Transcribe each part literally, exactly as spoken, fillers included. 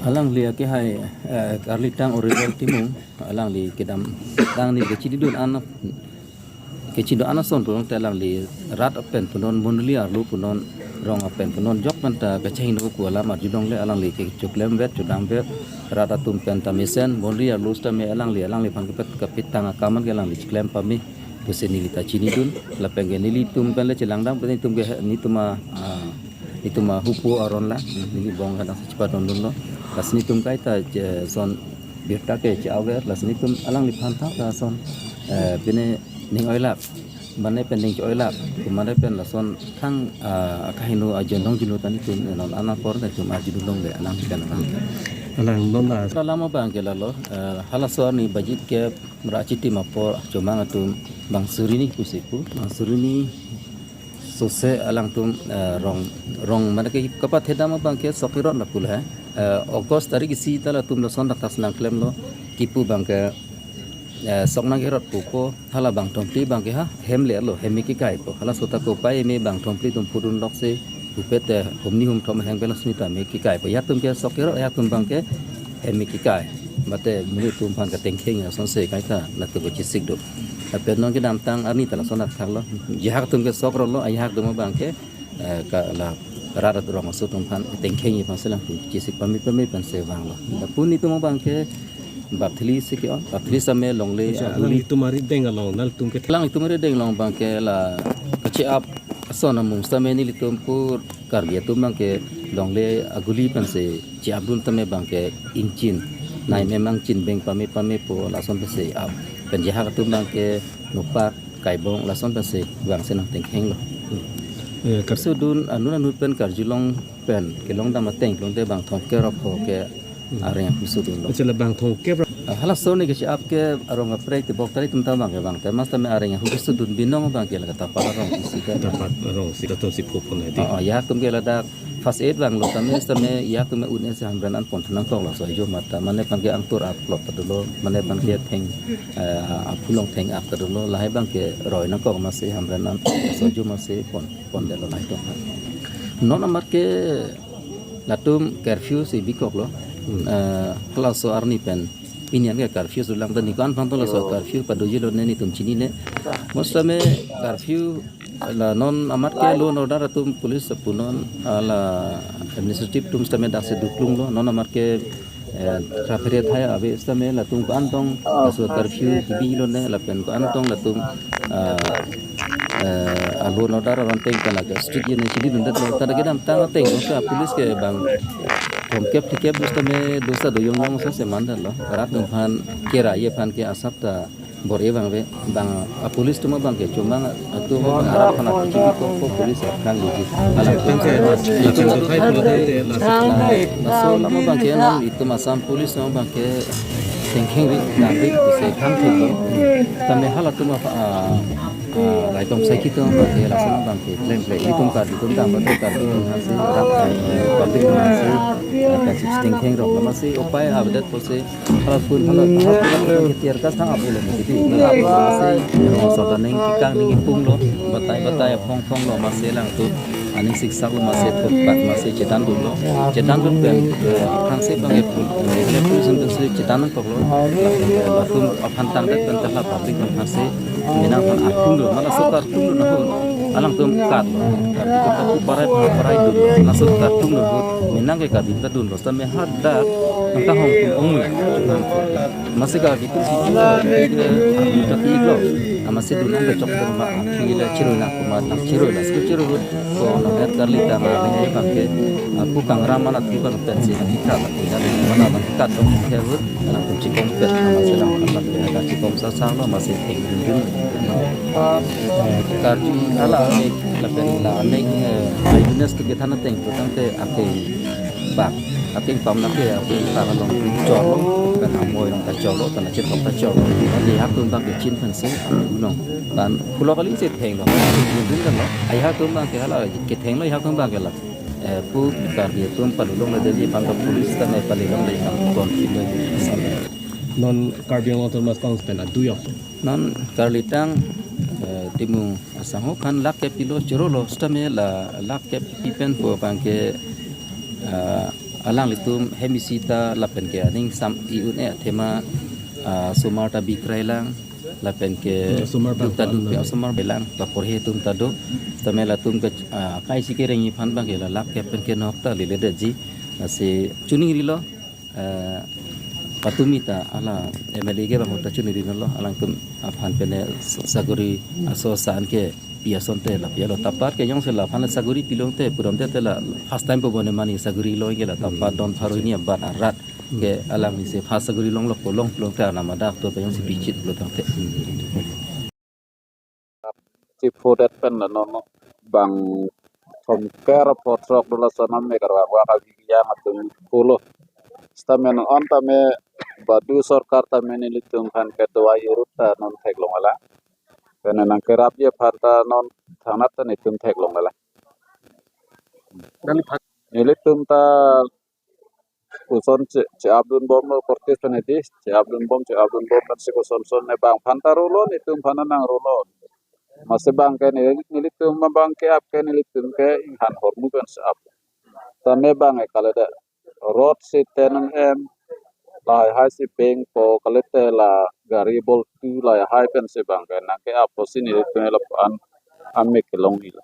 Alangli akehai, eh, Karlitang Oriwel Timung, alangli kedamtang neli kechinidun an, kechidun an ason pulote alangli rat pen punon, boundary arlo punon, rong pen punon, jok pen ta kachehingno ko alam arjulongle, alangli kechoklem vet, chodam vet, rat atum pen ta mesen, boundary arlo sitame alangli, alangliphan kepet kapitang akam an ke alangli chiklem pame pusi neli ta chinidun, lapen ke nelitum pen le chelangdam pen itum ke, netum a, ah, itum a hupo aron la, neli bong kadang si chepadondunlo. Lasi netum kaita che-, son birta ke che-aver, lasi netum alangliphan thak ta son, eh, pine ning oilap, mane pen ning oilap, mane pen lason thang, ah, akahingno ajon long jino ta netum non an apor netum arjulongle alang kan alang. Alang non la. Alam abang ke lalo, eh, halaso arni baji kep ra chitim apor chomang atum bang surini pusi pu, bang surini sose alangtum, eh, rong, rong mane ke kapathedam abang ke sok kerot lapu le, eh, August tarik isi ta latum lason dak tas nangklemlo kipu abang ke, eh, sok nang kerot pupo, hala bang thomphli abang ke ha hem le lo, hem me kekaipo, halaso ta kopai me bang thomphli atum phudun lok se, pupe te humni humthom heng pen lasmita me kekaipo. Yatum ke sok kerot, yatum abang ke hem me kekai. Mate monit atum aphan katengkheng asonsi kaita latum kechisik do. Lapen non kedamtang arni ta lason athak lo. Jihak atum ke sok rolo, ajahak atum abang ke, eh, ka la rat rong aso atum aphan tengkheng aphan si alangtum chisik pame pame pen si vanglo. Lapu netum abang ke bapthili si ke-on, bapthili sitame longle, ah, alang guli. Itum ari deng along, nangtum ke. Alang itum ari deng along abang ke la kache-ap ason amung sitame nelitum pur Karbi atum abang ke longle aguli pen si che-apdun tame abang ke ingchin. Nai memang chin beng pame pame po lason pen si ap. Pen jihak atum abang ke nopak kaibong lason pen si vang si nangtengkhenglo. Eh, kar- Sudun anut anut pen karjulong pen kelongdam ateng pulote bang thomkep ra pho ke areng ahut sudunlo. Achala bang thomkep ra. Ah, halaso arni kache-ap ke arong kaprek tebok tarik atum ta abang ke vang te, mas tame areng ahut sudun binong abang ke la Katapat arong isi ke. Katapat arong si, tatum si pho pon hedi. Oh, oh, yatum ke ladak first aid vanglo tame, tame yatum un-e si Hamren an pon nangkok laso ajo mata, mane aphan ke angtur aplot ta dolo, mane aphan ke theng, eh, aphulong theng ak ta dolo, lahai abang ke roi nangkok masi Hamren an laso ajo masi pon, pondetlo lahai atum. Non amat ke latum curfew si bikoklo. Hmm. Eh, halaso arni pen pini an ke curfew sulang ta ni ko-an aphan to laso curfew padojilo ne netum chinine. Mostly curfew la non amat ke law and order atum police apunon, ah, la administrative atum sitame dak si duklunglo, non amat ke, eh, traffic thaya ave sitame latum ko-an tong laso curfew kebilo ne lapen ko-an tong latum, ah, eh, a law and order aron ateng kana ke strict yen chinidundetlo, ta kedamtang ateng ko ka police ke bang thomkep phlikep bus tame dosa do yong yong so si mandetlo, rat atum aphan kera ye aphan ke asap ta bor-i abang ave, bang a police atum abang ke chomang atum abang arat aphan apichi ko ko police aphan luji. Alam atum ke laso alam abang ke non itum Assam police atum abang ke tengkheng ri, dam ri, si khang thik lo. Tame halatum apa, ah, ah, Raikom Saiki atum abang ke laso abang ke klem klem. Itum Karbi atum dam atum Karbi atum aphan si, rat, eh, public atum aphan si, ah, kachi tengkheng rok. Masi upai avedet pusi, hala pun, hala, hala pun, hala pun, tear gas tang apulo mati. Hala pun masi, rong asor ta ning kekang ning kepunglo, batai batai aphong phonglo, masi alangtum aning siksaklo, masi thokpak, masi chetandunlo. Chetandun pen, eh, aphrangsi abang ke pul, eh, police atum si chetan nangkoklo. Latum aphan tangdet pen ta la public atum aphan si, menang aphan arpunglo, ma laso ta arpunglo ahut alangtum katlo. Karbi atum ta pu parai, pu parai dunlo, laso ta arpunglo ahut menang ke Karbi atum ta dunlo. Tame hadak nangkahong pun onglo. Masi Karbi atum si ju, eh, atum ta ti lo. Amasi dun ong kechok dun ma, akhir le chiroi nang kuma, nang chiroi la, school chiroi ahut, ko nang het Karlitang arni abang ke, ah, pu kangram mana tu bang pen si, ah, kita la, kita la, mana bang kita dong ke ahut, alangtum chikom pet, amasi alangtum la, ya, chikom sa sa lo, masi theng dun dun. Eh, Karbi hala anek, lapen la anek, eh, eyewitness tu kita na teng, tu tangte ake bang, ake pam na ke, ake bang along chorlo, pen amoi along ta chorlo, pen achit along ta chorlo. Ajahak atum abang ke chin pen si, ake unong. Pen pulo kali si thenglo, dun dun lo. Ajahak atum abang ke hala, kethenglo ajahak atum abang ke la. Eh, pu Karbi atum palulongle, dei aphan ke police tame palulongle, aphan kon kilo. Non Karbi Anglong Autonomous Council pen aduyok. Non Karlitang, eh, Timung asangho aphan lakh kep pilo, chorolo, sitame la lakh kep pi pen pu abang ke, eh, Alanglitum hem isi ta lapen ke aning sam i-un-e athema, ah, osomar ta bikrai lang, lapen ke Hmm, osomar duk ta bang duk pi lang. Osomar belang, laporhe atum ta do. Tame latum ke, ah, akai isi kereng iphan abang ke la lakh kep pen ke nok ta lele detji. Lasi choningrilo, eh, patumi ta hala M L A ke bang ta choningri nolo, alangtum aphan pen ne sagori aso san ke pi asonte la pi alo, tapat ke jongsi laphan sagori pilongte pudamde te la first time po bone mani sagori lo ke la tapat don pharo hini abat arat ke alang ni se first sagori longlo po, long long ke anam adak to jongsi pichit lo tangte. Chiphodet pen la non bang thomkep ra photrok do lason amek arwak wak avi yang atum pulo. Sitame non tame badu sorkar tame nelitum aphan ke dawai irut ta non theklong ala. Pen nangkerapji aphan ta non thangnat ta netum theklong ala. Nelitum ta koson che, che-apdun bomlo protest pen hedi, che-apdun bom, che-apdun bom pensi koson son ne bang aphan ta rolo, netum aphan nangrolo. Masi bang ke neli, nelitum abang ke ap ke nelitum ke inghan hormu pensi ap. Tame bang ke kalidet, road si tenang em, lahai hai si bengpo, kalite la gari boltu lahai hai pensi bang ke nangke-ap pusi nelitum lapu-an amek kelong nilo.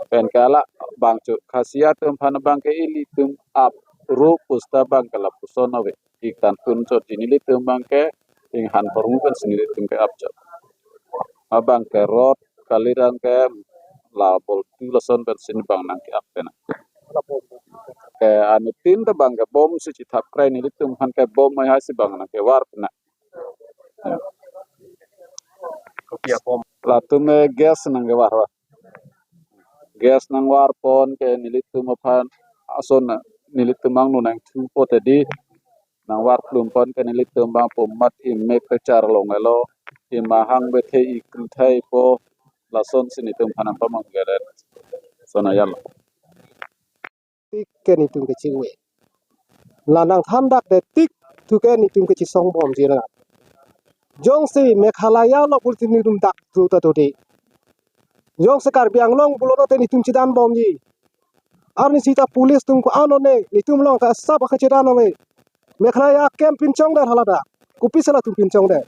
Pen ke ala bang chu Khasi atum aphan bang ke ilitum ap ro pusta bang ke lapuson ave. Ik tan tun chot ji nelitum bang ke inghan hormu pensi nelitum ke ap chot. Abang ke road kalidet ke la boltu lason pensi bang nangke-ap pen. Ke anuttin ta bang ke bom si chithap krai, nelitum aphan ke bom lahai hai si bang nangkevar pen. Ya. Kopi abom? Latum eh gas nangkevar va. Gas nangvar pon ke nelitum aphan ason nelitum angno nangthupo tedi nangvar plum pon ke nelitum bang po mat imek kechar long elo, imahang bethe ikru thai po, lasonsi netum aphan nangpamang geret. Sona yalo. Tik ke netum ke chingwe. La nangthan dak de tik thu ke netum ke chisong bomji na. Jongsi Meghalaya lo pulote netum dak thu ta thu de. Jongsi Karbi Anglong pulote netum chidan bomji. Arni sita police atum ko-an one, netum along ke asap akechedan ave. Meghalaya akem pinchongdet hala dak. Kopisi latum pinchongdet?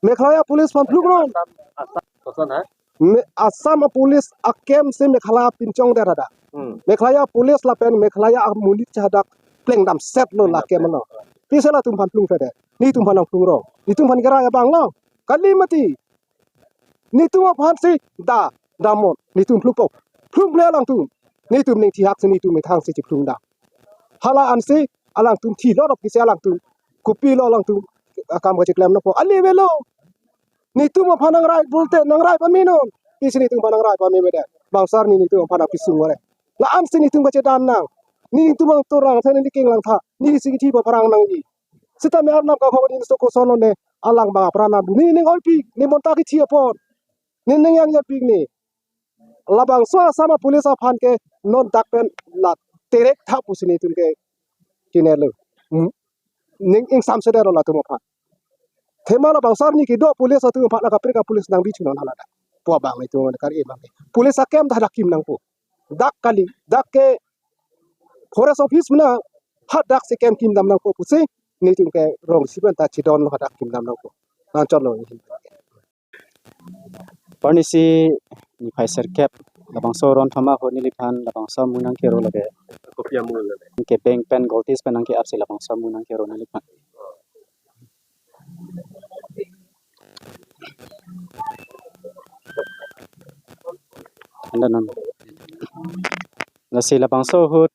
Meghalaya police aphan phlung non. Assam, Assam, koson ha? Me-, Assam apolice akem si Meghalaya pinchongdet hadak. Hmm. Meghalaya police lapen Meghalaya amonit cha hadak plengdam set lo la akem lo. Pisi latum aphan phlungkledet? Netum aphan nangphlung rong. Netum aphan kerai abang lo. Kali mati. Netum aphan si da, damon, netum phlungpo. Phlungkle alangtum. Netum ning thihak si netum methang si chiphlung da. Hala ansi alangtum thi lorop kisi alangtum. Kopilo alangtum akam kachiklem nangpo. Ali avelo. Netum aphan nangrai pulote nangrai pame non. Pisi netum aphan nangrai pame mede. Bang sar ni netum aphan nangpisung ore. La ansi netum kachedan nang. Netum ang torang tha, ne king langtha. Ne si kithi apharang nangji. Sitame arnam kangho ni so koson ne alang bang apran nang. Ne ning oipik, ne bonta kithi apon. Ne ning yang yapik ne. Labangso Assam apolice aphan ke non dak pen la terek tha pusi netum ke kinelo. Hmm. Ning ingsamsedet lo latum aphan. Thema labangso arni kedo police atum aphan la kaprek apolice nangbi chunon hala dak. Po abang netum kar-e abang ke. Police akem ta hadak kim nangpo. Dak kali, dak ke forest office mena hadak si kem kimdam nangpo pusi netum ke rong siben ta chidon lo hadak kimdam nangpo. Nangchotlo. Parnisi niphai sirkep labangso ron thoma ho neliphan labangso amu nangkero lage. Kopi amu lage? Ke bank pen Goltis pen nangke-ap si labangso amu nangkero neliphan. Anda non. Lasi labangso ahut